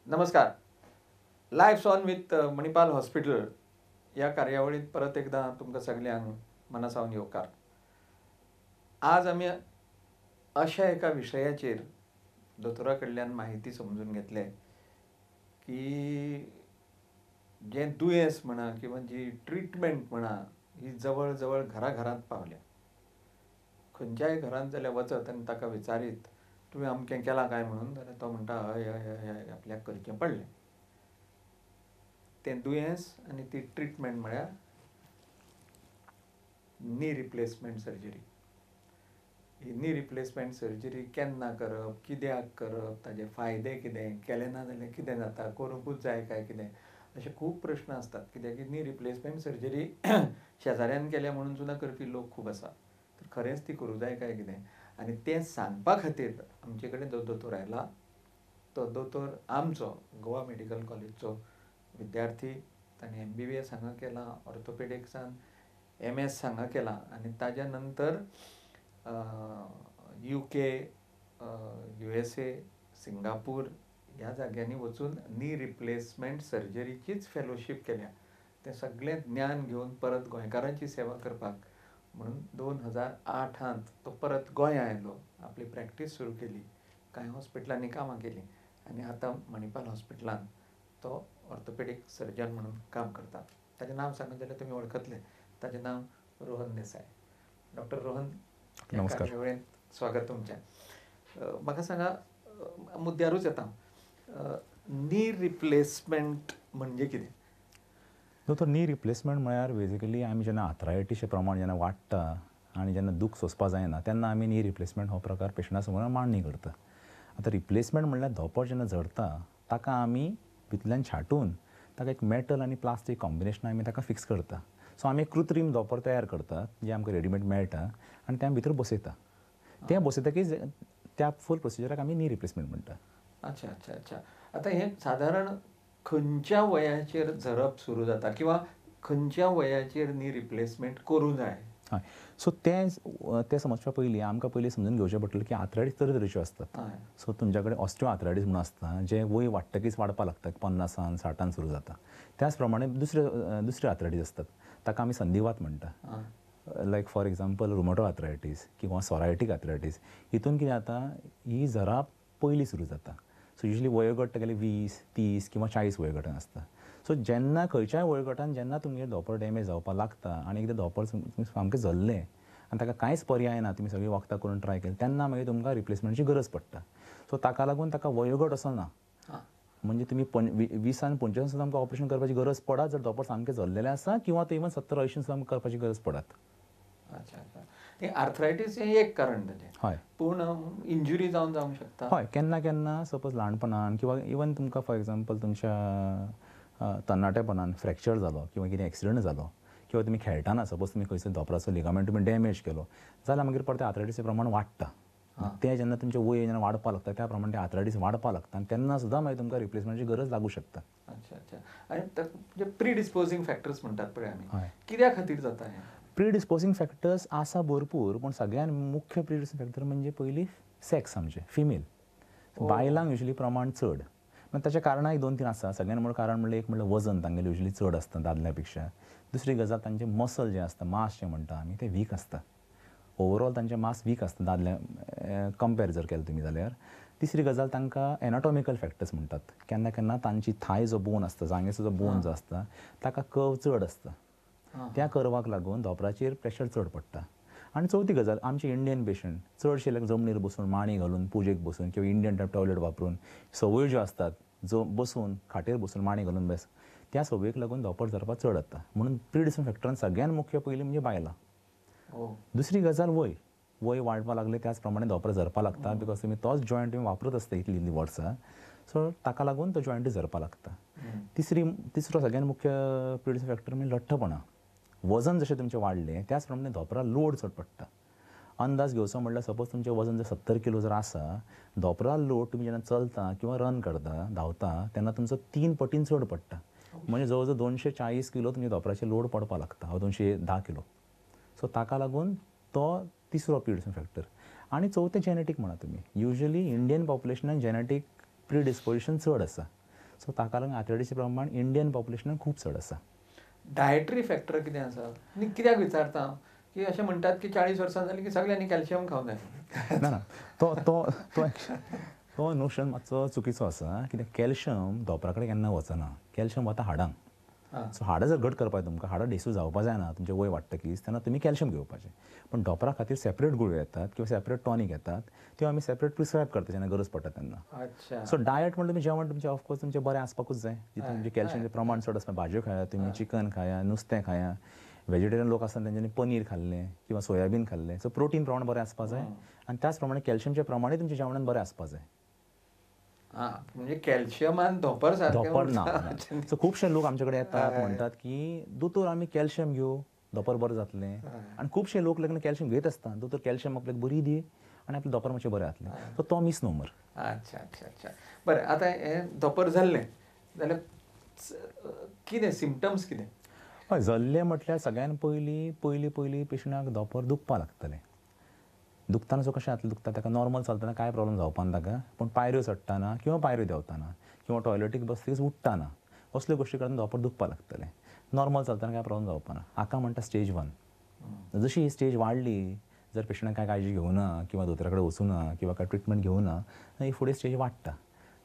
नमस्कार. Life on with Manipal hospital ह्या कार्यावळींत परत एकदां तुमकां सगल्यांक मना सावन येवकार. आज आमी अशा एका विशयाचेर दोतोरा कडल्यान म्हायती समजून घेतले की जें दुयेंस म्हणा किंवा जी ट्रिटमेंट म्हणा ही जवळ जवळ घराघरांत पावल्या. खंयच्याय घरांत जाल्यार वचत आनी ताका विचारीत तुवें अमकें केलां काय म्हणून, जाल्यार तो म्हणटा हय हय हय हय आपल्याक करचें पडलें. तें दुयेंस आनी ती ट्रिटमेंट म्हळ्यार नी रिप्लेसमेंट सर्जरी. ही नी रिप्लेसमेंट सर्जरी केन्ना करप, कित्याक करप, ताजे फायदे कितें, केलें ना जाल्यार कितें जाता, करूंकूच जाय काय कितें, अशे खूब प्रश्न आसतात. कित्याक की नी रिप्लेसमेंट सर्जरी शेजाऱ्यान केल्या म्हणून सुद्दां करपी लोक खूब आसा. तर खरेंच ती करूं जाय काय कितें, आनी तें सांगपा खातीर आमचे कडेन जो दोतोर आयला तो दोतोर आमचो गोवा मेडिकल कॉलेजचो विद्यार्थी. ताणें MBBS हांगा केलां, ऑर्थोपेडिक्सान MS हांगा केलां आनी ताज्या नंतर UK, USA, Singapore ह्या जाग्यांनी वचून नी रिप्लेसमेंट सर्जरीचीच फेलोशीप केल्या. तें सगळें ज्ञान घेवन परत गोंयकारांची सेवा करपाक म्हणून 2008 तो परत गोंया आयलो, आपली प्रॅक्टीस सुरू केली, कांय हॉस्पिटलांनी कामां केलीं आनी आतां मणिपाल हॉस्पिटलांत तो ऑर्थोपेडीक सर्जन म्हणून काम करता. ताजें नांव सांगत जाल्यार तुमी वळखतले, ताजें नांव रोहन देसाय. डॉक्टर रोहन, नमस्कार. स्वागत तुमचें. म्हाका सांगा, मुद्द्यारूच येता, नी रिप्लेसमेंट म्हणजे कितें? दोतोर, नी रिप्लेसमेंट म्हळ्यार बेजिकली आमी जेन्ना आर्थरायटीचें प्रमाण जेन्ना वाडटा आनी जेन्ना दूख सोंसपा जायना तेन्ना आमी नी रिप्लेसमेंट हो प्रकार पेशंटा समोर मांडणी करता. आतां रिप्लेसमेंट म्हणल्यार धोंपर जेन्ना झरता ताका आमी भितरल्यान छाटून ताका एक मेटल आनी प्लास्टीक कॉम्बिनेशन आमी ताका फिक्स करता. सो आमी एक कृत्रीम धोंपर तयार करतात जें आमकां रेडीमेड मेळटा आनी तें आमी भितर बसयता. तें बसयतकीच त्या फूल प्रोसिजराक आमी नी रिप्लेसमेंट म्हणटा. अच्छा अच्छा अच्छा. आतां हें सादारण खंयच्या वयाचेर झरप सुरू जाता किंवा खंयच्या वयाचेर नी रिप्लेसमेंट करूं जाय? हय, सो तें तें समजपा पयलीं आमकां पयलीं समजून घेवचें पडटलें की आर्थरायटीस तरेतरेच्यो आसतात. सो तुमच्या कडेन ऑस्टियो आर्थरायटीस म्हणून आसता जें वय वाडटकीच वाडपाक लागता, 50 60 सुरू जाता. त्याच प्रमाणे दुसरे आर्थरायटीस आसतात ताका आमी संधिवात म्हणटा, लायक फॉर एग्जाम्पल रुमॅटो आर्थरायटीस किंवा सोरायटीक आर्थरायटीस. हितून कितें जाता, ही झराप पयलीं सुरू जाता. सो युजली वयोगट तागेले 20, 30 किंवा 40 वयोगटान आसता. सो जेन्ना खंयच्याय वयोगटान जेन्ना तुमगेर धोंपर डॅमेज जावपाक लागता आनी एकदां धोंपर सामकें झरलें आनी ताका कांयच पर्याय ना, तुमी सगळीं वखदां करून ट्राय केली तेन्ना मागीर तुमकां रिप्लेसमेंटची गरज पडटा. सो ताका लागून ताका वयोगट असो ना, म्हणजे तुमी 20 आनी 25 सुद्दां आमकां ऑपरेशन करपाची गरज पडत जर धोंपर सामकें झरलेलें आसा, किंवा ते इवन 70, 80 सुद्दां आमकां करपाची गरज पडत. अच्छा अच्छा. आर्थरायटीस हें एक कारण ताजें. हय, पूण इंजुरी जावन जावंक शकता. हय, केन्ना केन्ना सपोज ल्हानपणान किंवा इवन तुमकां फॉर एग्जाम्पल तुमच्या तरणाटेपणान फ्रॅक्चर जालो किंवा कितें एक्सिडंट जालो किंवा तुमी खेळटाना सपोज तुमी खंयसर धोंपराचो लिगामेंट तुमी डॅमेज केलो जाल्यार मागीर परतें आर्थरायटीचें प्रमाण वाडटा. तें जेन्ना तुमचें वय जेन्ना वाडपाक लागता त्या प्रमाणे तें आर्थरायटीस वाडपाक लागता आनी तेन्ना सुद्दां मागीर तुमकां रिप्लेसमेंटची गरज लागूं शकता. अच्छा अच्छा. आनी प्रिडिस्पोजींग फॅक्टर्स म्हणटात पळय आमी, कित्या खातीर जाता हें? प्रिडिस्पोजींग फॅक्टर्स आसा भरपूर, पूण सगळ्यान मुख्य प्रिडिस्पोजींग फॅक्टर म्हणजे पयलीं सेक्स, आमचें फिमेल बायलांक युजली प्रमाण चड. मागीर ताचें कारणां एक 2-3 आसा. सगळ्यान व्हड कारण म्हणल्यार एक म्हणल्यार वजन तांगेलें युजली चड आसता दादल्या पेक्षा. दुसरी गजाल तांचें मसल जें आसता, मास जें म्हणटा आमी, तें वीक आसता. ओवरऑल तांचें मास वीक आसता दादल्या कंपेर जर केलें तुमी जाल्यार. तिसरी गजाल तांकां एनाटॉमिकल फॅक्टर्स म्हणटात. केन्ना केन्ना तांची थाय जो बोन आसता, जांगेचो जो बोन जो आसता ताका कर्व चड आसता, त्या कर्वाक लागून धोंपराचेर प्रेशर चड पडटा. आनी चवथी गजाल, आमचे इंडियन पेशंट चडशे लायक जमनीर बसून माणी घालून पुजेक बसून किंवा इंडियन टायप टॉयलेट वापरून संवय ज्यो आसतात, जो बसून खाटेर बसून माणी घालून बेस, त्या संवयेक लागून धोंपर झरपाक चड जाता. म्हणून प्रिडिस्पोजींग फॅक्टरान सगळ्यान मुख्य पयलीं म्हणजे बायलां. दुसरी गजाल वय, वय वाडपाक लागलें त्याच प्रमाणे धोंपर झरपाक लागता, because तुमी तोच जॉयंट तुमी वापरत आसता इतली इतली वर्सां, सो ताका लागून तो जॉयंट झरपाक लागता. तिसरो सगळ्यान मुख्य प्रिडिस्पोजींग फॅक्टर म्हणजे लठ्ठपणां. वजन जशें तुमचें वाडलें त्याच प्रमाणे धोंपरा लोड चड पडटा. अंदाज घेवचो म्हणल्यार सपोज तुमचें वजन जर 70 किलो जर आसा, धोंपरा लोड तुमी जेन्ना चलता किंवा रन करता, धांवता तेन्ना तुमचो 3 पटीन चड पडटा. म्हणजे जवळ जवळ 240 किलो तुमच्या धोंपराचेर लोड पडपाक लागता, वा 210 किलो. सो ताका लागून तो तिसरो प्रिडिस्पोजींग फॅक्टर. आनी चवथें जेनेटीक म्हणा तुमी. युजली इंडियन पॉप्युलेशनान जेनेटीक प्रिडिस्पोजिशन चड आसा. सो ताका लागून आर्थरायटीसचें प्रमाण इंडियन पॉप्युलेशनान खूब चड आसा. डायटरी फॅक्टर कितें आसा? आनी कित्याक विचारता की अशें म्हणटात की 40 वर्सां जालीं की सगळ्यांनी कॅल्शियम खावंक जाय. ना ना, तो तो तो तो नोशन मातसो चुकीचो आसा. कित्याक कॅल्शियम धोंपरा कडेन केन्ना वचना, कॅल्शियम वता हाडांक. सो हाडां जर घट करपाक तुमकां, हाडां ढेसूं जावपा जायना तुमचें वय वाडटकीच, तेन्ना तुमी कॅल्शियम घेवपाचें. पूण धोंपरा खातीर सेपरेट गुळयो येतात किंवा सेपरेट टॉनीक येतात, त्यो आमी सेपरेट प्रिस्क्रायब करता जेन्ना गरज पडटा तेन्ना. सो डायट म्हणल्यार तुमी जेवण तुमचें ऑफकोर्स तुमचें बरें आसपाकूच जाय, जितून तुमचें कॅल्शियमचें प्रमाण चड आसता. भाजयो खाया तुमी, चिकन खाया, नुस्तें खाया. वेजिटेरियन लोक आसतना तेंच्यांनी पनीर खाल्लें किंवा सोयाबीन खाल्लें. सो प्रोटीन प्रमाण बरें आसपा जाय आनी त्याच प्रमाणे कॅल्शियमचें प्रमाणूय तुमच्या जेवणान बरें आसपा जाय. म्हणजे कॅल्शियमान धोंपर धोंपर ना. सो खुबशे लोक आमचे कडेन येतात म्हणटात की दोतोर आमी कॅल्शियम घेवं धोंपर बरें जातलें. आनी खुबशे लोक लग्न कॅल्शियम घेत आसता, दोतोर कॅल्शियम आपल्याक बरी दी आनी आपलें धोंपर मातशें बरें जातलें. सो तो मिसनोमर. अच्छा अच्छा अच्छा, बरें. आतां हें धोंपर जाल्लें जाल्यार कितें सिमटम्स कितें? हय, जाल्लें म्हटल्यार सगळ्यान पयलीं पयलीं पयलीं पेशंटाक धोंपर दुखपाक लागतलें. दुखतना सो कशें जातलें, दुखता ताका नॉर्मल चलतना कांय प्रॉब्लम जावपाना ताका, पूण पायऱ्यो चडटना किंवा पायऱ्यो देंवतना किंवा टॉयलेटीक बसतकीच उठ्ठना असल्यो गोश्टी करतना धोंपर दुखपाक लागतलें. नॉर्मल चलतना कांय प्रॉब्लम जावपाना. हाका म्हणटा स्टेज 1. जशी ही स्टेज वाडली, जर पेशंटाक कांय काळजी घेवना किंवा दोतोरा कडेन वचूना किंवा कांय ट्रिटमेंट घेवना, ही फुडें स्टेज वाडटा.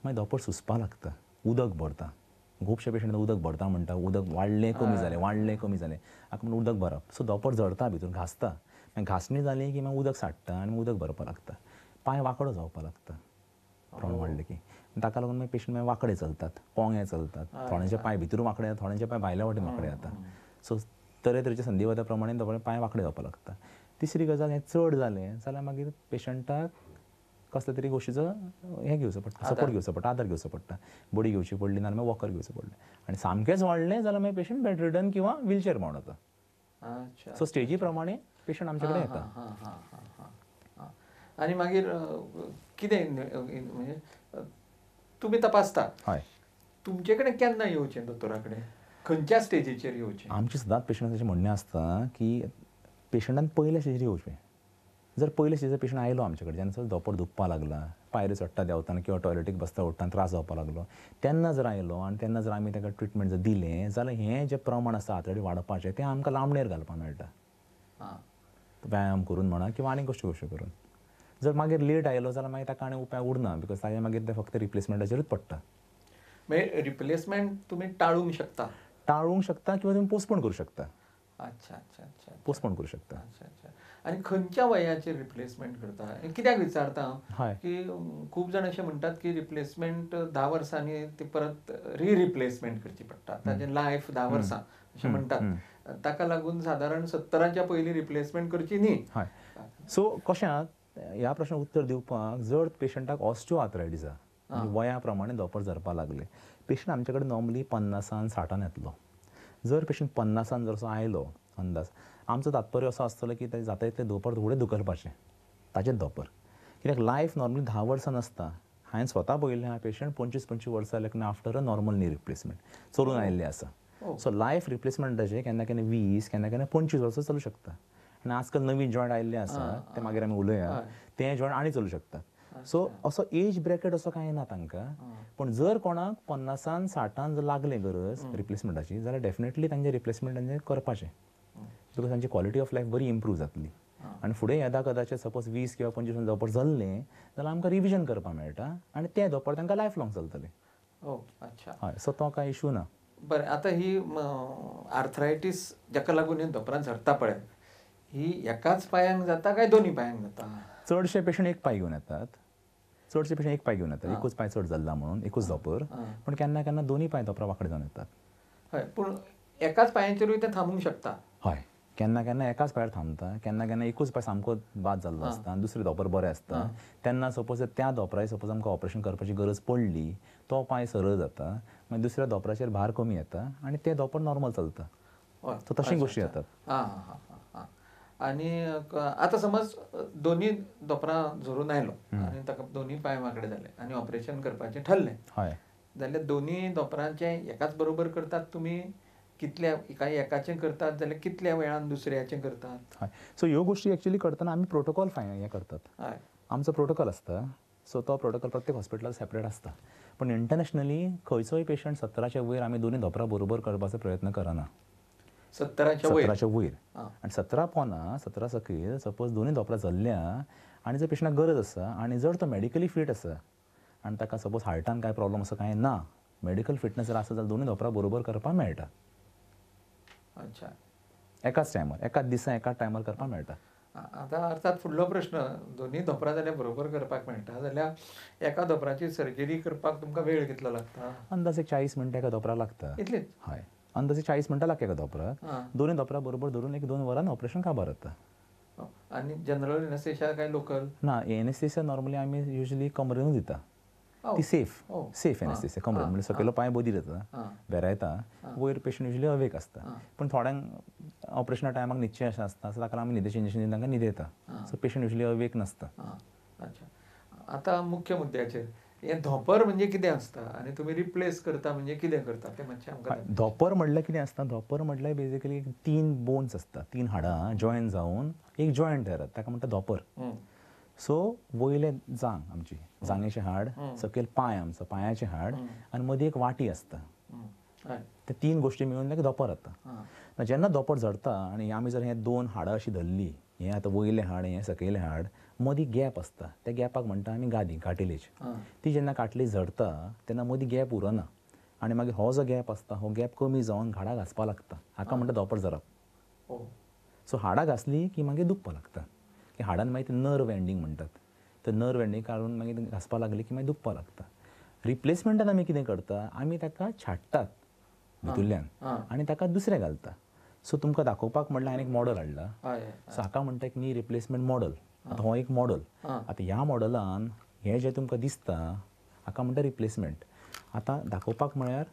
मागीर धोंपर सुजपाक लागता, उदक भरता. खुबशे पेशंट उदक भरता म्हणटा, उदक वाडलें कमी जालें, वाडलें कमी जालें, हाका म्हणटा उदक भरप. सो धोंपर झरता भितर, घांसता. मागीर घांसणी जाली की मागीर उदक साठ्ठा आनी उदक भरपाक लागता. पांय वांकडो जावपाक लागता प्रमाण वाडलें की. ताका लागून मागीर पेशंट मागीर वांकडे चलतात, पोंगे चलतात, थोड्यांचे पांय भितर वांकडे जाता, थोड्यांचे पांय भायल्या वाटेन वांकडे जाता. सो तरेतरेच्या संधिवाता प्रमाणे धोंपर पांय वांकडे जावपाक लागता. तिसरी गजाल, हें चड जालें जाल्यार मागीर पेशंटाक कसल्या तरी गोश्टीचो हें घेवचो पडटा, सपोर्ट घेवचो पडटा, आदार घेवचो पडटा. बडी घेवची पडली ना मागीर वॉकर घेवचो पडलें. आनी सामकेंच वाडलें जाल्यार मागीर पेशंट बेड रिडन किंवा व्हीलचेअर बाउंड जाता. सो स्टेजी प्रमाणे पेशंट आमचे कडेन येता. आनी मागीर कितें म्हणजे तुमी तपासता? हय. तुमचे कडेन केन्ना येवचें दोतोरा कडेन, खंयच्या स्टेजीचेर येवचें? आमचें सदांच पेशंटाचें म्हणणें आसता की पेशंटान पयल्या स्टेजीर येवचें. जर पयले स्टेजीर पेशंट आयलो आमचे कडेन, जेन्ना धोंपर दुखपाक लागला, पायऱ्यो चडटा देंवतना किंवा टॉयलेटीक बसता उठ्ठना त्रास जावपाक लागलो, तेन्ना जर आयलो आनी तेन्ना जर आमी ताका ट्रिटमेंट जर दिलें जाल्यार हें जें प्रमाण आसा आंतरडी वाडपाचें तें आमकां लांबणेर घालपाक मेळटा, व्यायाम करून म्हणा किंवा आनी गोश्टी गोश्टी करून. जर मागीर लेट आयलो जाल्यार मागीर ताका आनी उपाय उरना, because ताजें मागीर तें फक्त रिप्लेसमेंटाचेरूच पडटा. मागीर रिप्लेसमेंट तुमी टाळूंक शकता? टाळूंक शकता किंवा तुमी पोस्टपोन करूं शकता. अच्छा अच्छा अच्छा, पोस्टपोन करूं शकता. अच्छा अच्छा. आनी खंयच्या वयाचेर रिप्लेसमेंट करता? कित्याक विचारता हांव की खूब जाण अशें म्हणटात की रिप्लेसमेंट 10 वर्सांनी ती परत रिप्लेसमेंट करची पडटा, ताजें लायफ 10 वर्सां अशें म्हणटात. ताका लागून सादारण 70च्या पयलीं रिप्लेसमेंट करची न्ही. हय. सो कशें ह्या प्रश्नाक उत्तर दिवपाक, जर पेशंटाक ऑस्टियो आर्थरायटीस आसा, वया प्रमाणे धोंपर झरपाक लागले, पेशंट आमचे कडेन नॉर्मली 50 60 येतलो. जर पेशंट 50 जर असो आयलो अंदाज, आमचो तात्पर्य असो आसतलो की ते जाता तितलें धोंपर फुडें धुकलपाचें, ताचेंच धोंपर. कित्याक लायफ नॉर्मली 10 वर्सां नासता. हांवें स्वता पळयल्लें आहा पेशंट 25-25 वर्सां लेखना after a normal knee replacement चलून आयिल्ले आसा. सो लायफ रिप्लेसमेंटाचें केन्ना केन्ना 20, केन्ना केन्ना 25 वर्सां चलूं शकता. आनी आजकाल नवीन जॉयंट आयिल्ले आसा ते मागीर आमी उलोवया, ते जॉयंट आनी चलूं शकता. सो असो एज ब्रॅकेट असो कांय ना तांकां. पूण जर कोणाक 50 60 जर लागलें गरज रिप्लेसमेंटाची जाल्यार डेफिनेटली तांचें रिप्लेसमेंट तांचें करपाचें, because तांची क्वॉलिटी ऑफ लायफ बरी इम्प्रूव जातली. आनी फुडें येदा कदाचित सपोज 20 किंवा 25 धोंपर जाल्लें जाल्यार आमकां रिविजन करपाक मेळटा आनी तें धोंपर तांकां लायफ लॉंग चलतलें. अच्छा. हय. सो तो कांय इशू ना. बरें, आतां ही आर्थरायटीस जाका लागून हे धोंपरान झरता पळय, ही एकाच पांयांक जाता काय दोनी पांयांक जाता? चडशे पेशंट एक पांय घेवन येतात, चडशे पेशंट एक पांय घेवन येतात, एकूच पांय चड जाल्ला म्हणून एकूच धोंपर. पूण केन्ना केन्ना दोनी पांय धोंपरां वांकडे जावन येतात. हय, पूण एकाच पांयाचेरूय तें थांबूंक शकता. हय, केन्ना केन्ना एकाच पांयार थांबता, केन्ना केन्ना एकूच पांय सामको बाद जाल्लो आसता आनी दुसरें धोंपर बरें आसता. तेन्ना सपोज त्या धोंपराक सपोज आमकां ऑपरेशन करपाची गरज पडली, तो पांय सरळ जाता, मागीर दुसऱ्या धोंपराचेर भार कमी येता आनी तें धोंपर नॉर्मल चलता. सो तशी गोश्टी जातात. आं हां हां. आनी आतां समज दोनी धोंपरां झरून आयलो आनी ताका दोनी पांय वांकडे जाले आनी ऑपरेशन करपाचें ठरलें, हय, जाल्यार दोनी धोंपरांचें एकाच बरोबर करतात तुमी? कितल्या काय एकाचें करतात जाल्यार कितल्या वेळान दुसऱ्याचें करतात? हय. सो ह्यो गोश्टी एक्चुअली करतना आमी प्रोटोकॉल फायन हें करतात. हय, आमचो प्रोटोकॉल आसता. सो तो प्रोटोकॉल प्रत्येक हॉस्पिटलाक सेपरेट आसता. पण इंटरनॅशनली खंयचोय पेशंट 17च्या वयर आमी दोनूय धोपरां बरोबर करपाचो प्रयत्न करना. 17च्या वयर, 17च्या वयर आनी 17 पोना 17 सकयल सपोज दोनूय धोपरां जल्ल्या आनी जर पेशंटाक गरज आसा आनी जर तो मेडिकली फीट आसा आनी ताका सपोज हार्टान कांय प्रॉब्लम आसा कांय ना, मेडिकल फिटनेस जर आसा जाल्यार दोनूय धोपरां बरोबर करपाक मेळटा. अच्छा, एकाच टायमार, एकाच दिसा एकाच टायमार करपाक मेळटा. आतां अर्थात फुडलो प्रश्न, दोनूय धोपरां जाल्यार बरोबर करपाक मेळटा जाल्यार एका धोपराची सर्जरी करपाक तुमकां वेळ कितलो लागता? अंदाज एक 40 मिनटां एका धोपराक लागता. इतलीच? हय, अंदाजे 40 मिनटां लागता एका धोपराक. दोनूय धोपरां बरोबर धरून 1-2 वरान ऑपरेशन काबार जाता. आनी जनरल एनेस्थेशिया काय लोकल? ना, एनेस्थेशिया नॉर्मली आमी युजली कमरेनूच दिता. ती सेफ, सेफ एनेस्थेशिया कमरेन, म्हणजे सकयलो पांय बदीर जाता, भेरायता, वयर पेशंट युजली अवेक आसता. पूण थोड्यांक ऑपरेशना टायमाक न्हिदचें अशें आसता, सो ताका आमी न्हिदेचें इंजेक्शन दिवन तांकां न्हिदयता. सो पेशंट युजली अवेक नासता. अच्छा, आतां मुख्य मुद्द्याचेर, हें धोंपर म्हणजे कितें आसता आनी तुमी रिप्लेस करता म्हणजे कितें करता तें मातशें आमकां. धोंपर म्हणल्यार कितें आसता? धोंपर म्हणल्यार बेजिकली 3 बोन्स आसता, 3 हाडां जॉयन जावन एक जॉयंट तयार जाता, ताका म्हणटा धोंपर. सो वयलें जांग आमची, जांगेचें हाड, सकयल पांय आमचो, पांयाचें हाड, आनी मदीं एक वाटी आसता. ते 3 गोश्टी मेळून ताका धोंपर जाता. जेन्ना धोंपर झरता आनी आमी जर हें 2 हाडां अशीं धरलीं, हें आतां वयलें हाड, हें सकयलें हाड, मदीं गॅप आसता, त्या गॅपाक म्हणटा आमी गादी, कार्टिलेज. ती जेन्ना कार्टिलेज झरता तेन्ना मदीं गॅप उरना आनी मागीर हो जो गॅप आसता हो गॅप कमी जावन हाडां घांसपाक लागता. हाका म्हणटा धोंपर झरप. सो हाडां घांसली की मागीर दुखपाक लागता. की हाडान मागीर ते नर्व एंडींग म्हणटात, ते नर्व एंडींग काडून मागीर घांसपाक लागली की मागीर दुखपाक लागता. रिप्लेसमेंटान आमी कितें करता, आमी ताका छाडटात भितुल्ल्यान आनी ताका दुसरें घालता. सो तुमकां दाखोवपाक म्हणल्यार हांवें एक मॉडल हाडला. सो हाका म्हणटा एक नी रिप्लेसमेंट मॉडल. आतां हो एक मॉडल. आतां ह्या मॉडलान हें जें तुमकां दिसता हाका म्हणटा रिप्लेसमेंट. आतां दाखोवपाक म्हळ्यार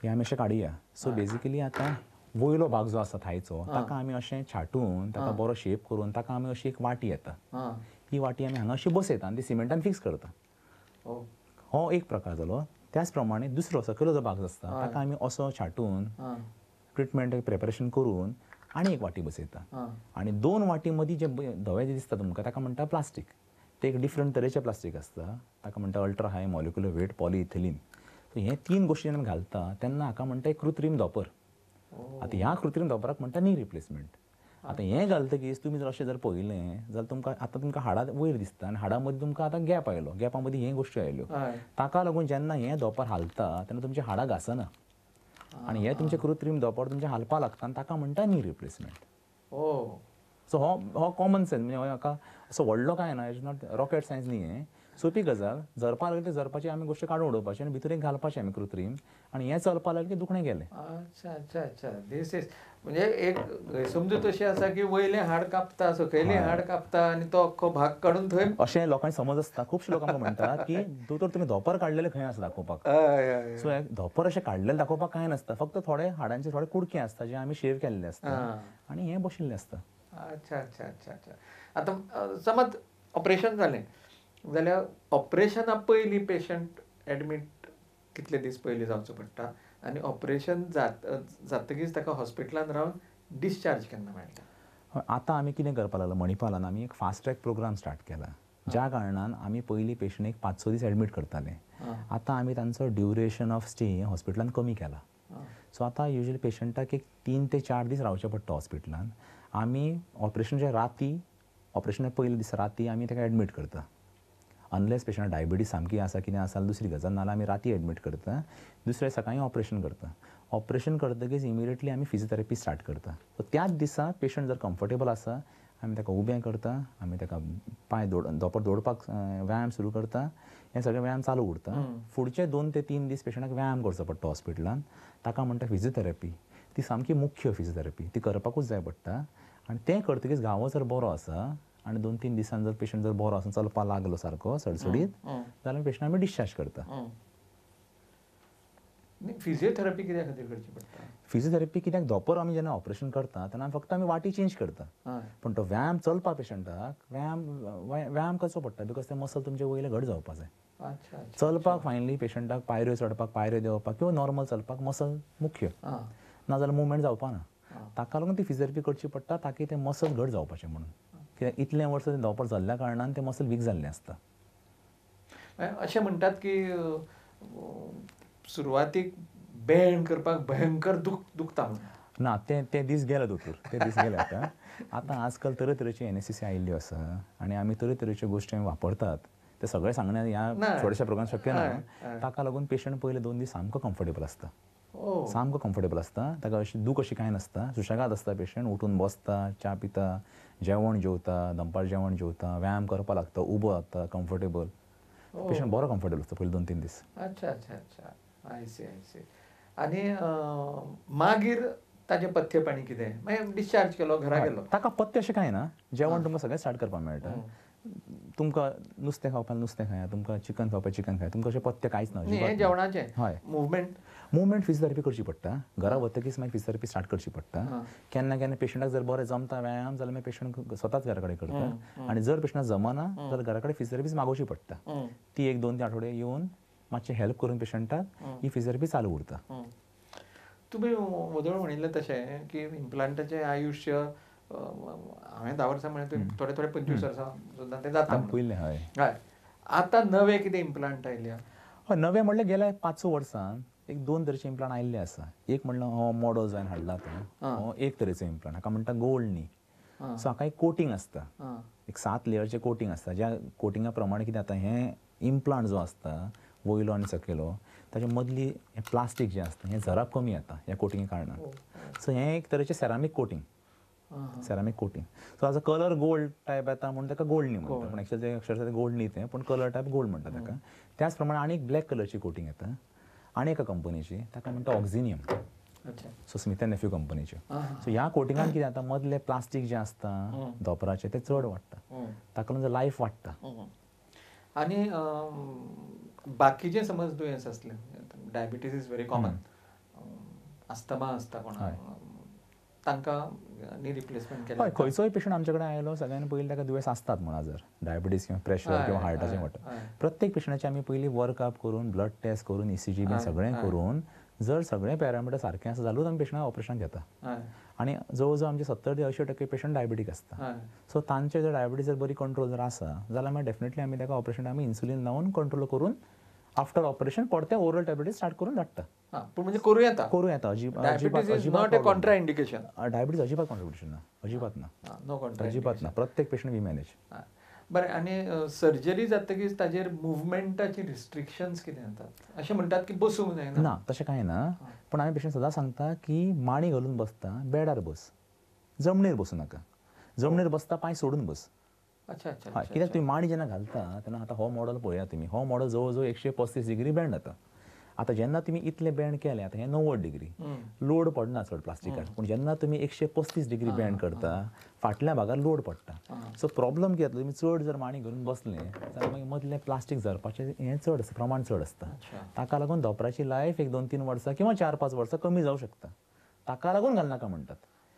हें आमी अशें काडुया. सो बेजिकली आतां वयलो भाग जो आसा थायचो ताका आमी अशें छाटून ताका बरो शेप करून ताका आमी अशी एक वाटी येता, ही वाटी आमी हांगा अशी बसयता आनी ती सिमेंटान फिक्स करता. हो एक प्रकार जालो. त्याच प्रमाणे दुसरो सकयलो जो भाग आसता ताका आमी असो छाटून ट्रिटमेंट प्रिपरेशन करून आनी एक वाटी बसयता. आनी 2 वाटी मदीं जे धवें जें दिसता तुमकां ताका म्हणटा प्लास्टीक. ते एक डिफरंट तरेचें प्लास्टीक आसता, ताका म्हणटा ultra high molecular weight polyethylene. So हे 3 गोश्टी जेन्ना घालता तेन्ना हाका म्हणटा एक कृत्रीम धोंपर. आतां ह्या कृत्रीम धोंपराक म्हणटा नी रिप्लेसमेंट. आतां हें घालतकीच तुमी जर अशें जर पळयलें जाल्यार तुमकां आतां तुमकां हाडां वयर दिसता आनी हाडां मदीं तुमकां आतां गॅप आयलो, गॅपा मदीं हे गोश्टी आयल्यो. ताका लागून जेन्ना हें धोंपर हालता तेन्ना तुमचीं हाडां घासना आनी हें तुमचें कृत्रीम धोंपर तुमचें हालपाक लागता आनी ताका म्हणटा नी रिप्लेसमेंट. सो हो कॉमन सेन्स, म्हणजे हाका असो व्हडलो कांय ना, it's not rocket science न्ही. हें सोंपी गजाल. झरपा लागली झरपाची आमी गोश्टी काडून उडोवपाची आनी भितर एक घालपाचें आमी कृत्रीम, आनी हें चलपाक लागलें की दुखणें गेलें. अच्छा अच्छा अच्छा, दीस is म्हणजे एक समजूत अशी आसा की वयलें हाड कापता, सकयलें हाड कापता आनी तो अख्खो भाग काडून थंय, अशें लोकांक समज आसता. खुबशे लोक आमकां म्हणटात की दोतोर तुमी धोंपर काडलेलें खंय आसा दाखोवपाक. सो धोंपर अशें काडलेलें दाखोवपाक कांय नासता, फक्त थोडे हाडांचे थोडे कुडके आसता जे आमी शेव केल्ले आसता आनी हें बशिल्लें आसता. अच्छा अच्छा अच्छा अच्छा. आतां समज ऑपरेशन जालें जाल्यार ऑपरेशना पयलीं पेशंट एडमीट कितले दीस पयलीं जावचो पडटा आनी ऑपरेशन जातकीच ताका हॉस्पिटलान रावन डिस्चार्ज केन्ना मेळटा? आतां आमी कितें करपाक लागला, मणिपालान आमी एक फास्ट ट्रॅक प्रोग्राम स्टार्ट केला, ज्या कारणान आमी पयलीं पेशंट एक 5-6 दीस एडमीट करताले. आतां आमी तांचो ड्युरेशन ऑफ स्टे हॉस्पिटलान कमी केला. सो आतां युजली पेशंटाक एक 3 ते 4 दीस रावचें पडटा हॉस्पिटलान. आमी ऑपरेशनच्या राती, ऑपरेशना पयले दीस राती आमी ताका एडमीट करता. अनलेस पेशंट डायबिटीज सामकी आसा कितें आसा दुसरी गजाल, नाल्यार आमी राती एडमीट करता, दुसऱ्या सकाळीं ऑपरेशन करता. ऑपरेशन करतकीच इमिडिएटली आमी फिजियोथेरपी स्टार्ट करता. सो त्याच दिसा पेशंट जर कम्फर्टेबल आसा आमी ताका उबें करता, आमी ताका पांय धोंपर दोडपाक व्यायाम सुरू करता, हें सगळें व्यायाम चालू उरता. फुडचे 2 ते 3 दीस पेशंटाक व्यायाम करचो पडटा हॉस्पिटलान, ताका म्हणटा फिजियोथेरपी. ती सामकी मुख्य फिजियोथेरपी, ती करपाकूच जाय पडटा. आनी तें करतकीच घावो जर बरो आसा आनी 2-3 दिसान जर पेशंट जर बरो आसा, चलपाक लागलो सारको सडसडीत, जाल्यार पेशंट आमी डिस्चार्ज करता. फिजियोथेरपी कित्या खातीर करची पडटा? फिजियोथेरपी कित्याक, धोंपर आमी जेन्ना ऑपरेशन करता तेन्ना फक्त आमी वाटी चेंज करता, पूण तो व्यायाम चलपा पेशंटाक व्यायाम करचो पडटा, because ते मसल तुमचे वयले घट जावपा जाय. चलपाक फायनली पेशंटाक पायऱ्यो चडपाक, पायऱ्यो देंवपाक किंवा नॉर्मल चलपाक मसल मुख्य, नाजाल्यार मुवमेंट जावपा ना. ताका लागून ती फिजियोथेरपी करची पडटा ताकी ते मसल घट जावपाचें म्हणून, कित्याक इतलें वर्स ते धोंपर जाल्ल्या कारणान ते मसल वीक जाल्लें आसता. अशें म्हणटात की सुरवातीक बेंड करपाक भयंकर दुखता म्हणून. ना, ते ते दीस गेले दोतोर, ते दीस गेले. आतां आतां आजकाल तरेतरेची एनएससीसी आयिल्ल्यो आसा आनी आमी तरेतरेच्यो गोश्टी आमी वापरतात. ते सगळें सांगणें ह्या थोड्याशा प्रोग्राम शक्य ना. ताका लागून पेशंट पयले 2 दीस सामको कम्फर्टेबल आसता, सामको कम्फर्टेबल आसता. ताका अशी दूख अशी कांय नासता, सुशेगाद आसता पेशंट. उठून बसता, च्या पिता, जेवण जेवता, दनपार जेवण जेवता, व्यायाम करपाक लागता, उबो जाता, कम्फर्टेबल. पेशंट बरो कम्फर्टेबल आसता पयले 2-3 दीस. अच्छा अच्छा अच्छा, आय सी आय सी. आनी मागीर ताजें पथ्य पाणी कितें? मागीर डिस्चार्ज केलो, घरा गेलो, ताका पथ्य अशें कांय ना. जेवण तुमकां सगळें स्टार्ट करपाक मेळटा. तुमकां नुस्तें खावपाक नुस्तें खाया, तुमकां चिकन खावपाक चिकन खाया, तुमकां अशें पथ्य कांयच ना. हें जेवणाचें. हय. मुवमेंट मुवमेंट फिजियोथेरपी करची पडटा. घरा वतकीच मागीर फिजियोथेरपी स्टार्ट करची पडटा. केन्ना केन्ना पेशंटाक जर बरें जमता व्यायाम जाल्यार मागीर पेशंट स्वताच घरा कडेन करता, आनी जर पेशंटाक जमना जाल्यार घरा कडेन फिजियोथेरपीच मागोवची पडटा. ती 1-2 आठवडे येवन मातशें हेल्प करून पेशंटाक ही फिजियोथेरपी चालू उरता. तुमी वदळ म्हणिल्लें तशें की इम्प्लांटाचें आयुश्य हांवें 10 वर्सां म्हळें, थोडे थोडे 25 वर्सां सुद्दां तें जाता पयलें. हय हय. आतां नवे कितें इम्प्लांट आयल्या? हय, नवे म्हणल्यार गेल्या 5-6 वर्सां 1-2 तरेचे इम्प्लांट आयिल्ले आसा. एक म्हणल्यार हो मॉडल जावन हाडला तो, हो एक तरेचो इम्प्लांट, हाका म्हणटा गोल्ड नी. सो हाका एक कोटींग आसता, एक 7 लेयरचें कोटींग आसता. ज्या कोटिंगा प्रमाणे कितें जाता, हें इम्प्लांट जो आसता वयलो आनी सकयलो ताचे मदली हें प्लास्टीक जें आसता हें झराप कमी जाता ह्या कोटिंगे कारणान. सो हें एक तरेचें सेरामीक कोटींग, सेरामीक कोटींग. सो हाजो कलर गोल्ड टायप येता म्हणून ताका गोल्ड नी म्हणटा, पूण एक्चुअली तें अक्षरशः गोल्ड न्ही तें, पूण कलर टायप गोल्ड म्हणटा ताका. त्याच प्रमाणे आनी एक ब्लॅक कलरची कोटींग येता आनी एका कंपनीची, ताका म्हणटा ऑक्झिनियम. सो स्मिथ एंड नेफ्यू कंपनीची. सो ह्या कोटिंगान कितें जाता, मदलें प्लास्टीक जें आसता धोपराचें तें चड वाडटा, ताका लागून लायफ वाडटा. आनी बाकीचे समज दुयेंस आसलें, diabetes is very common, asthma आसता कोणाक, तांकां नी रिप्लेसमेंट केलें? हय, खंयचोय पेशंट आमचे कडेन आयलो सगळ्यान पयलीं ताका दुयेंस आसतात म्हणा, जर डायबिटीज किंवा प्रेशर किंवा हार्टाचें म्हणटा, प्रत्येक पेशंटाचें आमी पयलीं वर्कअप करून, ब्लड टेस्ट करून, ECG बीन सगळें करून, जर सगळें पॅरामिटर सारकें आसा जाल्यारूच आमी पेशंटाक ऑपरेशन घेता. आनी जवळ जवळ आमचे 70 ते 80% पेशंट डायबिटीक आसता. सो तांचे जर डायबिटीज जर बरी कंट्रोल जर आसा जाल्यार मागीर डेफिनेटली आमी ताका ऑपरेशन आमी इन्सुलीन लावन कंट्रोल करून आफ्टर ऑपरेशन परते ओरल टॅबलेट स्टार्ट करून धाडटा. पूण म्हणजे करूं येता, करूं येता. अजिबात कॉन्ट्राइंडिकेशन, डायबिटीज अजिबात कॉन्ट्राइंडिकेशन ना, अजिबात ना, अजिबात ना. प्रत्येक पेशंट we manage. बरें, आनी सर्जरी जातकीच ताजेर मुवमेंटाची रिस्ट्रिक्शन्स कितें जातात? अशें म्हणटात की बसूंक जायना. ना, तशें कांय ना, पूण आमी पेशंट सदां सांगता की मांडी घालून बसता, बेडार बस, जमनीर बसूं नाका. जमनीर बसता पांय सोडून बस. अच्छा अच्छा. हय, कित्याक तुमी मांडी जेन्ना घालता तेन्ना आतां हो मॉडल पळया तुमी, हो मॉडल जवळ जवळ 135 डिग्री बँड जाता. आतां जेन्ना तुमी इतले बँड केले, आतां हें 90 डिग्री लोड पडना चड प्लास्टिकार, पूण जेन्ना तुमी 135 डिग्री बँड करता फाटल्या भागार लोड पडटा. सो प्रॉब्लम कितें जातलो, तुमी चड जर मांडी घालून बसले जाल्यार मागीर मदलें प्लास्टीक झरपाचें हें चड आसता, प्रमाण चड आसता. ताका लागून धोपराची लायफ 1-2-3 वर्सां किंवा 4-5 वर्सां कमी जावं शकता. ताका लागून घालनाका म्हणटात.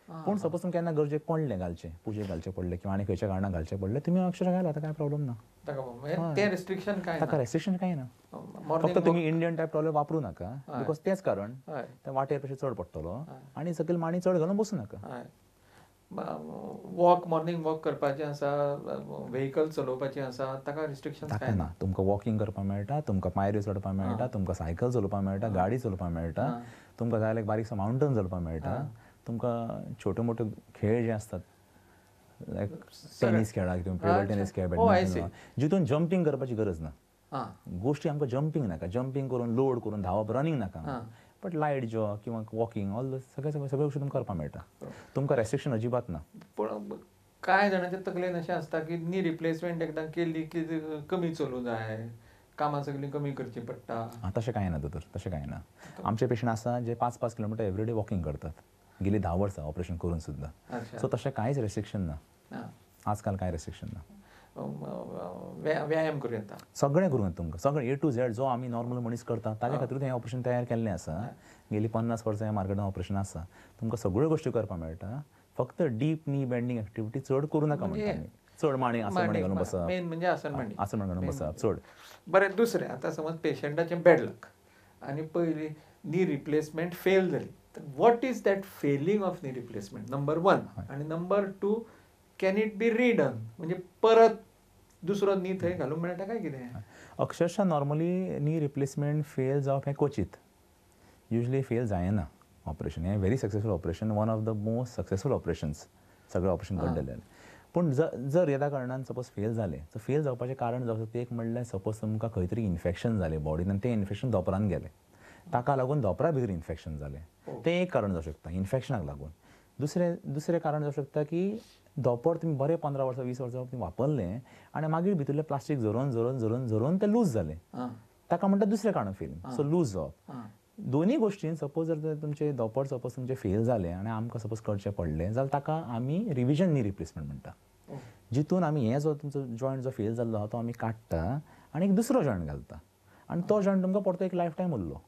पूण सपोज तुमकां केन्ना गरजेक पडलें घालचें, पुजेक घालचें पडलें किंवा आनी खंयच्या कारणाक घालचें पडलें, तुमी अक्षरशः घाला, आतां कांय प्रॉब्लम ना. तें रिस्ट्रिक्शन कांय, ताका रेस्ट्रिक्शन कांय ना. फक्त तुमी इंडियन टायप टॉयलेट वापरूं नाका, because तेंच कारण त्या वाटेर पेक्षा चड पडटलो, आनी सकयल मांडी चड घालून बसूं नाका. वॉक, मॉर्निंग वॉक करपाचें आसा, व्हेकल चलोवपाचें आसा, ताका रिस्ट्रिक्शन कांय ना. तुमकां वॉकिंग करपाक मेळटा, तुमकां पायऱ्यो चडपाक मेळटा, तुमकां सायकल चलोवपाक मेळटा, गाडी चलोवपाक मेळटा, तुमकां जाय जाल्यार बारीकसो मावंटन चलपाक मेळटा, तुमकां छोटे मोठे खेळ जे आसतात लायक टेनीस खेळा, तुमी टेबल टेनीस खेळ, बॅडमिंटन, जितून जंपींग करपाची गरज ना. गोश्टी आमकां जंपींग नाका, जंपींग करून लोड करून धांवप, रनिंग नाका, बट लायट जॉग किंवा वॉकिंग ऑल सगळे सगळे सगळे गोश्टी तुमकां करपाक मेळटा. तुमकां रेस्ट्रिक्शन अजिबात ना. पूण कांय जाणांच्या तकलेन अशें आसता की नी रिप्लेसमेंट एकदां केली की कमी चलूं जाय, कामां सगळीं कमी करचीं पडटा. तशें कांय ना दोतोर, तशें कांय ना. आमचे पेशंट आसा जे 5-5 किलोमिटर एवरीडे वॉकिंग करतात, गेली 10 वर्सां ऑपरेशन करून सुद्दां. सो तशें कांयच रेस्ट्रिक्शन ना, आजकाल कांय रेस्ट्रिक्शन ना. व्यायाम करूं येता, सगळें करूं येता तुमकां, सगळें ए टू झेड जो आमी नॉर्मल मनीस करता ताज्या खातीरूच हें ऑपरेशन तयार केल्लें आसा. गेली 50 वर्सां ह्या मार्केटान ऑपरेशन आसा, तुमकां सगळ्यो गोश्टी करपाक मेळटा. फक्त डीप नी बेंडींग एक्टिविटी चड करूं नाका म्हणटा आमी. चड मांडी आसन मांडी घालून बसप, मेन म्हणजे आसन मांडी, आसन मांडी घालून बसप चड. बरें, दुसरें आतां समज पेशंटाचें बॅड लक आनी पयलीं नी रिप्लेसमेंट फेल जाली, what is that failing of knee replacement number 1, आनी number 2 can it be redone, म्हणजे परत दुसरो नी थंय घालूंक मेळटा काय कितें? अक्षरशः नॉर्मली नी रिप्लेसमेंट फेल जावप हें क्वचीत, युजली फेल जायना ऑपरेशन. हें very successful operation, one of the most successful operations सगळे ऑपरेशन घडलेले. पूण जर एदा कारणान सपोज फेल जालें, सो फेल जावपाचें कारण जावं शकता एक म्हणल्यार सपोज तुमकां खंय तरी इन्फेक्शन जालें बॉडीन आनी तें इन्फेक्शन धोंपरान गेलें, ताका लागून धोंपरा भितर इन्फेक्शन जालें, तें एक कारण जावं शकता इन्फेक्शनाक लागून. दुसरें कारण जावं शकता की धोंपर तुमी बरें 15 वर्सां 20 वर्सां तुमी वापरलें आनी मागीर भितरलें प्लास्टीक झरोवन झरोवन झरोवन झरोवन तें लूज जालें, ताका म्हणटा दुसरें कारण फेल. सो लूज जावप. दोनूय गोश्टीन सपोज जर तुमचें धोंपर सपोज तुमचें फेल जालें आनी आमकां सपोज करचें पडलें जाल्यार ताका आमी रिविजन नी रिप्लेसमेंट म्हणटा, जितून आमी हें जो तुमचो जॉयंट जो फेल जाल्लो आहा तो आमी काडटा आनी एक दुसरो जॉयंट घालता आनी तो जॉयंट तुमकां परतो एक लायफ टायम उरलो.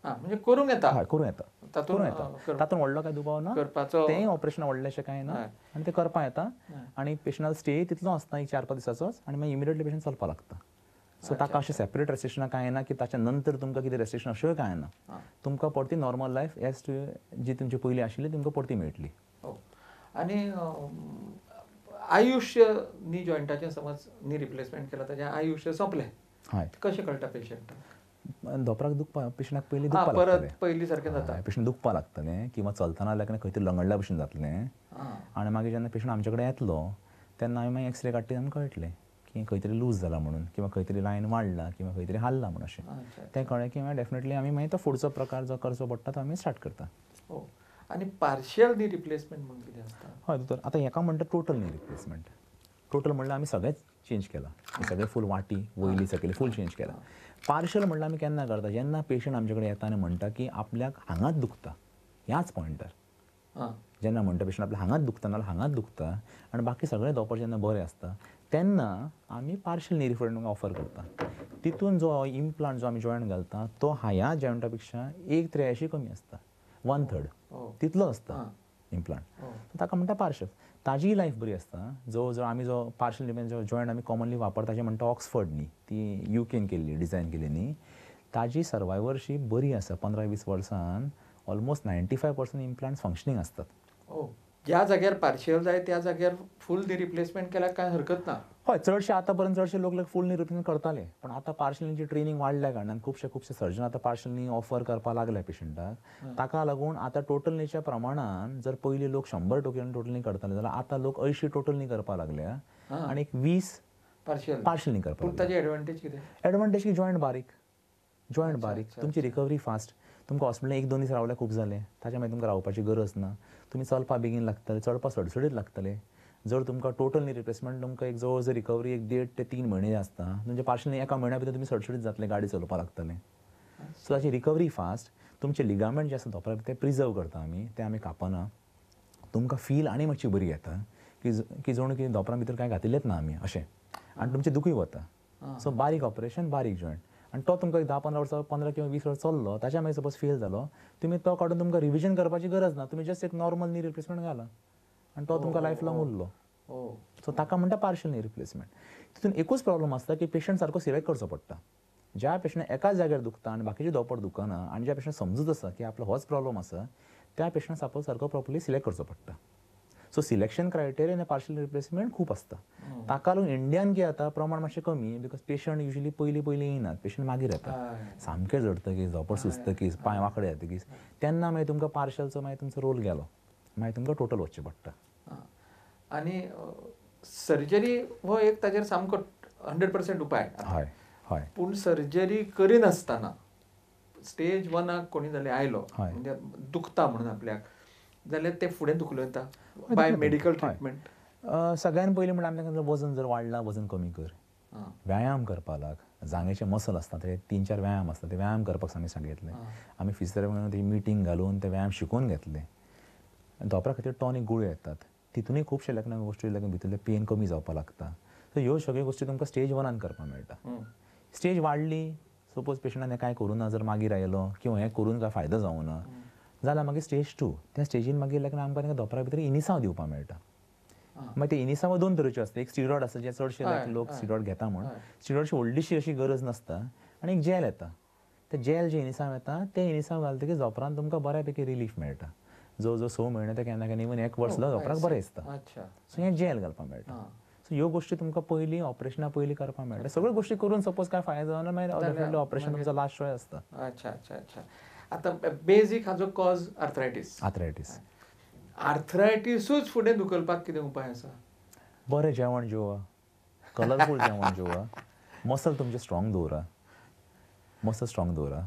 म्हणजे करूंक येता. हय, करूं येता, करूं येता, तातूंत व्हडलो कांय दुबाव ना, तेंय ऑपरेशन व्हडलेंशें कांय ना आनी तें करपाक येता. आनी पेशंटाक स्टे तितलो आसना, एक 4-5 दिसाचोच, आनी मागीर इमिडिएटली पेशंट चलपाक लागता. सो ताका अशें सेपरेट रेस्ट्रिक्शनां कांय ना की ताच्या नंतर तुमकां कितें रेस्ट्रिक्शन अश्योय कांय ना, तुमकां परती नॉर्मल लायफ एज टू जी तुमची पयलीं आशिल्ली तुमकां परती मेळटली. आनी आयुश्य नी जॉयंटाचें समज नी रिप्लेसमेंट केलां ताचें आयुश्य सोंपलें, हय, कशें कळटा पेशंटाक? धोंपराक दुखपा पेशंटाक पयलीं दुखपा लागतलें, पयलीं सारकें जाता, पेशंट दुखपा लागतलें किंवा चलतना लागले खंय तरी लंगडल्या भशेन जातलें. आनी मागीर जेन्ना पेशंट आमचे कडेन येतलो तेन्ना आमी मागीर एक्सरे काडटी आमकां कळटलें की खंय तरी लूज जाला म्हणून, किंवा खंय तरी लायन वाडला किंवा खंय तरी हाल्ला म्हणून अशें तें कळ्ळें की मागीर डेफिनेटली आमी मागीर तो फुडचो प्रकार जो करचो पडटा तो आमी स्टार्ट करता. आनी पार्शियल नी रिप्लेसमेंट म्हणून कितें आसता? हय दोतोर, आतां हेका म्हणटा टोटल नी रिप्लेसमेंट. टोटल म्हणल्यार आमी सगळेंच चेंज केलां, सगळें फूल वाटी वयली सकयली फूल चेंज केलां. पार्शियल म्हणल्यार आमी केन्ना करता, जेन्ना पेशंट आमचे कडेन येता आनी म्हणटा की आपल्याक हांगाच दुखता, ह्याच पॉयंटार जेन्ना म्हणटा पेशंट आपल्याक हांगाच दुखता नाल्यार हांगाच दुखता आनी बाकी सगळें धोंपर जेन्ना बरें आसता तेन्ना आमी पार्शियल नी रिप्लेसमेंट ऑफर करता. तितून जो इम्प्लांट जो आमी जॉयंट घालता तो ह्या जॉयंटा पेक्षा 1/3 कमी आसता, 1/3 तितलो आसता इम्प्लांट. ताका म्हणटा पार्शियल. ताजी लायफ बरी आसता. जो जो आमी जो पार्शियल जो जॉयंट आमी कॉमनली वापरता ताजें म्हणटा ऑक्सफर्ड न्ही, ती युकेन केल्ली डिजायन केली न्ही, ताजी सर्वायवरशीप बरी आसा. 15-20 वर्सान ऑलमोस्ट 95% इम्प्लांट्स फंक्शनींग आसतात. ज्या जाग्यार पार्शियल जाय त्या जाग्यार फूल नी रिप्लेसमेंट केल्यार कांय हरकत ना. हय, चडशे आतां पर्यंत चडशे लोक फूल नी रिप्लेसमेंट करताले, पण आतां पार्शियल नीची ट्रेनींग वाडल्या कारणान खुबशे खुबशे सर्जन आतां पार्शियल नी ऑफर करपाक लागले पेशंटाक. ताका लागून आतां टोटल नीच्या प्रमाणान जर पयलीं लोक 100% टोटल नी करताले जाल्यार आतां लोक 80 टोटल नी करपाक लागल्या आनी एक 20 पार्शियल नी करपाक. पूण ताची एडवांटेज कितें? एडवांटेज की जॉयंट बारीक, जॉयंट बारीक, तुमची रिकवरी फास्ट. तुमकां हॉस्पिटलान 1-2 दीस रावल्यार खूब जालें, ताच्या मागीर तुमकां रावपाची गरज ना. तुमी चलपा बेगीन लागतले, चडपा सडसडीत लागतले. जर तुमकां टोटल नी रिप्लेसमेंट तुमकां एक जवळ जवळ रिकवरी एक 1.5 ते 3 म्हयने आसता, तुमचें पार्शियल एका म्हयन्या भितर तुमी सडसडीत जातले, गाडी चलोवपाक लागतले. सो ताची रिकवरी फास्ट. तुमचे लिगामेंट जे आसा धोंपरा ते प्रिजर्व करता आमी, ते आमी कापना. तुमकां फील आनी मातशी बरी येता की जणू की धोंपरा भितर कांय घातिल्लेंच ना आमी अशें, आनी तुमचें दुखूय वता. सो बारीक ऑपरेशन, बारीक जॉयंट, आनी तो तुमकां एक 10-15 वर्सां, 15 किंवा 20 वर्सां चल्लो, ताच्या मागीर सपोज फेल जालो, तुमी तो काडून तुमकां रिविजन करपाची गरज ना, तुमी जस्ट एक नॉर्मल नी रिप्लेसमेंट घाला आनी तो तुमकां लायफ लॉंग उरलो. सो ताका म्हणटा पार्शियल नी रिप्लेसमेंट. तितून एकूच प्रॉब्लम आसता की पेशंट सारको सिलेक्ट करचो पडटा. ज्या पेशंटाक एकाच जाग्यार दुखता आनी बाकीचे धोंपर दुखना आनी ज्या पेशंट समजूत आसा की आपलो होच प्रॉब्लम आसा, त्या पेशंटाक सपोज सारको प्रॉपरली सिलेक्ट करचो पडटा. सो सिलेक्शन क्रायटेरिया आनी पार्शियल रिप्लेसमेंट खूब आसता. ताका लागून इंडियान कितें जाता प्रमाण मातशें कमी, because patient usually पयलीं पयलीं येयनात, पेशंट मागीर येता, सामकें जडतकीच, धोंपर सुजतकीच, पांय वांकडे जातकीच, तेन्ना मागीर तुमकां पार्शलचो मागीर तुमचो रोल गेलो, मागीर तुमकां टोटल वचचें पडटा. आनी सर्जरी हो एक ताजेर सामको 100% उपाय. हय हय. पूण सर्जरी करिनासतना स्टेज 1 कोणी जाल्यार आयलो म्हणजे दुखता म्हणून आपल्याक जाल्यार ते फुडें दुखलो येता बाय मेडिकल ट्रिटमेंट. सगळ्यान पयलीं म्हणल्यार आमकां वजन जर वाडलां वजन कमी कर, व्यायाम करपाक लाग, जांगेचे मसल आसता ते 3-4 व्यायाम आसता ते व्यायाम करपाक आमी सांगितलें. आमी फिजियोथेरपी तेजी मिटींग घालून ते व्यायाम शिकोवन घेतले. धोंपरा खातीर टॉनीक गुळयो येतात, तितूनय खुबशे लेखना गोश्टी लागून भितरलें पेन कमी जावपाक लागता. सो ह्यो सगळ्यो गोश्टी तुमकां स्टेज 1 करपाक मेळटा. स्टेज वाडली सपोज पेशंटान हें कांय करूं ना, जर मागीर आयलो किंवा हें करून कांय फायदो जावं ना जाल्यार मागीर स्टेज 2, त्या स्टेजीन मागीर लेखना आमकां तांकां धोंपरा भितर इनिसांव दिवपाक मेळटा. मागीर ते इनिसांव 2 तरेच्यो आसता, एक स्टिरॉयड आसता जे चडशे लोक स्टिरॉयड घेता म्हूण, स्टिरॉयडची व्हडलीशी अशी गरज नासता, आनी एक जेल येता, ते जेल जे इनिसांव येता ते इनिसांव घालतकीच धोंपरान तुमकां बऱ्यापैकी रिलीफ मेळटा. जो जो 6 म्हयने ते केन्ना केन्ना इवन 1 वर्स सुद्दां धोंपराक बरें दिसता. सो हें जेल घालपाक मेळटा. सो ह्यो गोष्टी तुमकां पयलीं ऑपरेशना पयलीं करपाक मेळटा. सगळ्यो गोष्टी करून सपोज काय फायदो जावना मागीर डेफिनेटली ऑपरेशन तुमचो लास्ट चॉयस आसता. अच्छा अच्छा अच्छा. आतां बेजीक हाजो कॉज आर्थरायटीस. आर्थरायटीस आर्थरायटीसूच फुडें धुकलपाक कितें उपाय आसा? बरें जेवण जेवा, कलरफूल जेवण जेवा, मसल तुमचे स्ट्रॉंग दवरा, मसल स्ट्रॉंग दवरा,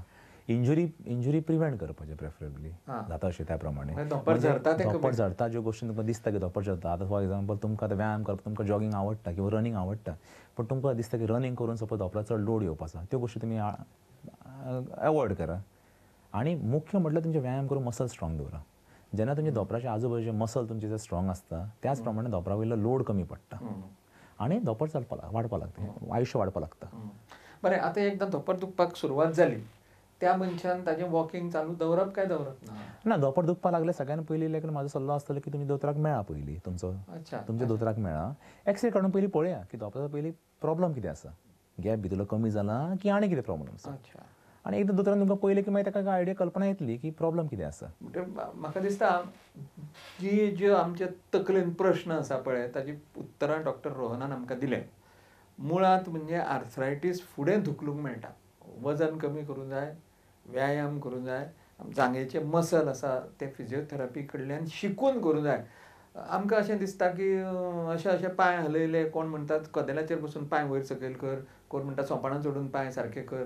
इंजुरी प्रिवेंट करपाचें प्रेफरेबली जाता अशें त्या प्रमाणे. धोंपर झरता ज्यो गोश्टी तुमकां दिसता की धोंपर झरता. आतां फॉर एग्जाम्पल तुमकां आतां व्यायाम करप, तुमकां जॉगींग आवडटा किंवा रनींग आवडटा, पूण तुमकां दिसता की रनींग करून सपोज धोंपरा चड लोड येवपाचो, त्यो गोश्टी तुमी एवॉयड करा. आनी मुख्य म्हटल्यार तुमचें व्यायाम करून मसल स्ट्रॉंग दवरा. जेन्ना तुमच्या धोंपराच्या आजूबाजूचे मसल तुमचे जे स्ट्रॉंग आसता त्याच प्रमाणे धोंपरा वयलो लोड कमी पडटा आनी धोंपर चलपाक वाडपाक लागता, आयुश्य वाडपाक लागता. बरें, आतां एकदां धोंपर दुखपाक सुरवात जाली त्या मनशान ताजें वॉकिंग चालू दवरप काय दवरप ना? ना, धोंपर दुखपाक लागले सगळ्यान पयलीं लेगीत म्हाजो सल्लो आसतलो की तुमी दोतोराक मेळा पयलीं, तुमचो तुमच्या दोतोराक मेळा, एक्सरे काडून पयलीं पळया की धोंपराचो पयलीं प्रॉब्लम कितें आसा, गॅप भितरलो कमी जाला की आनी कितें प्रॉब्लम आसा. आनी एकदां दोतोरान तुमकां पळयलें की मागीर ताका आयडिया कल्पना येतली की प्रॉब्लम कितें आसा. म्हाका दिसता जी ज्यो आमच्या तकलेन प्रश्न आसा पळय ताजी उत्तरां डॉक्टर रोहनान आमकां दिलें. मुळांत म्हणजे आर्थरायटीस फुडें धुकलूंक मेळटा, वजन कमी करूंक जाय, व्यायाम करूंक जाय, जांगेचे मसल आसा ते फिजियोथेरपी कडल्यान शिकून करूंक जाय. आमकां अशें दिसता की अशें अशें पांय हलयले, कोण म्हणटात कदेलाचेर बसून पांय वयर सकयल कर, कोण म्हणटा सोंपणां चडून पांय सारके कर,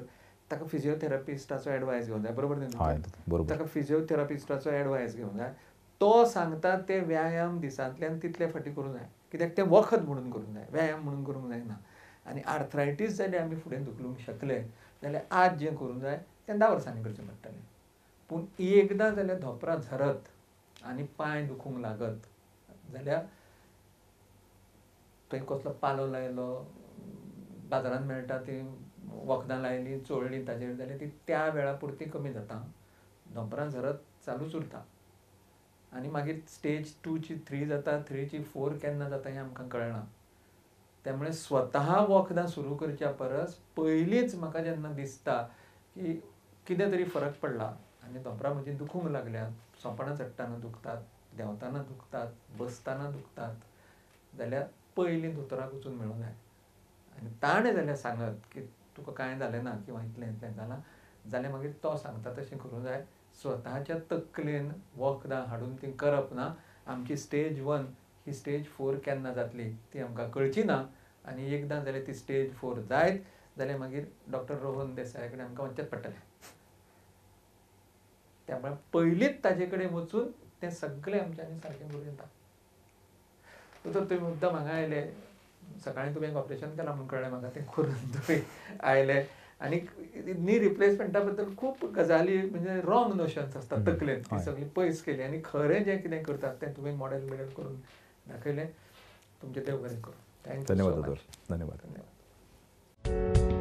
ताका फिजियोथेरपिस्टाचो एडवायस घेवंक जाय. बरोबर न्ही? ताका फिजियोथेरपिस्टाचो एडवायस घेवंक जाय, तो सांगता ते व्यायाम दिसांतल्यान तितले फाटी करूंक जाय, कित्याक तें वखद म्हणून करूंक जाय, व्यायाम म्हणून करूंक जायना. आनी आर्थरायटीस जाल्यार आमी फुडें धुकलूंक शकले जाल्यार आज जें करूंक जाय तें 10 वर्सांनी करचें पडटलें. पूण एकदां जाल्यार धोंपरां झरत आनी पांय दुखूंक लागत जाल्यार थंय कसलो पालो लायलो, बाजारांत मेळटा ती वखदां लायलीं चोळ्ळीं ताजेर जाल्यार ती त्या वेळा पुरती कमी जाता, धोंपरां झरत चालूच उरता. आनी मागीर स्टेज 2ची 3 जाता, 3ची 4 केन्ना जाता हें आमकां कळना. त्यामुळे स्वतः वखदां सुरू करच्या परस पयलींच म्हाका जेन्ना दिसता की कितें तरी फरक पडला आनी धोंपरां म्हजीं दुखूंक लागल्यात, सोंपणां चडटना दुखतात, देंवतना दुखतात, बसतना दुखतात, जाल्यार पयलीं दोतोराक वचून मेळूंक जाय. आनी ताणें जाल्यार सांगत की तुका कांय जालें ना किंवा इतलें इतलें जालां जाल्यार मागीर तो सांगता तशें करूंक जाय. स्वताच्या तकलेन वखदां हाडून तीं करप ना. आमची स्टेज 1 ही स्टेज 4 केन्ना जातली ती आमकां कळची ना, आनी एकदां जाल्यार ती स्टेज 4 जायत जाल्यार मागीर डॉक्टर रोहन देसाया कडेन आमकां वचचेंच पडटलें. त्यामुळे पयलींच ताजे कडेन वचून तें सगळें आमच्यांनी सारकें करूं येता. दोतोर, तुमी मुद्दम हांगा आयले, सकाळीं तुमी एक ऑपरेशन केलां म्हूण कळ्ळें म्हाका, तें करून तुमी आयले. आनी नी रिप्लेसमेंटा बद्दल खूब गजाली म्हणजे रॉंग नोशन्स आसतात तकलेन, ती सगळी पयस केली आनी खरें जें कितें करतात तें तुमी मॉडेल बिडेल करून दाखयलें. तुमचें देव बरें करूं. Thank you. धन्यवाद दोतोर. धन्यवाद. धन्यवाद.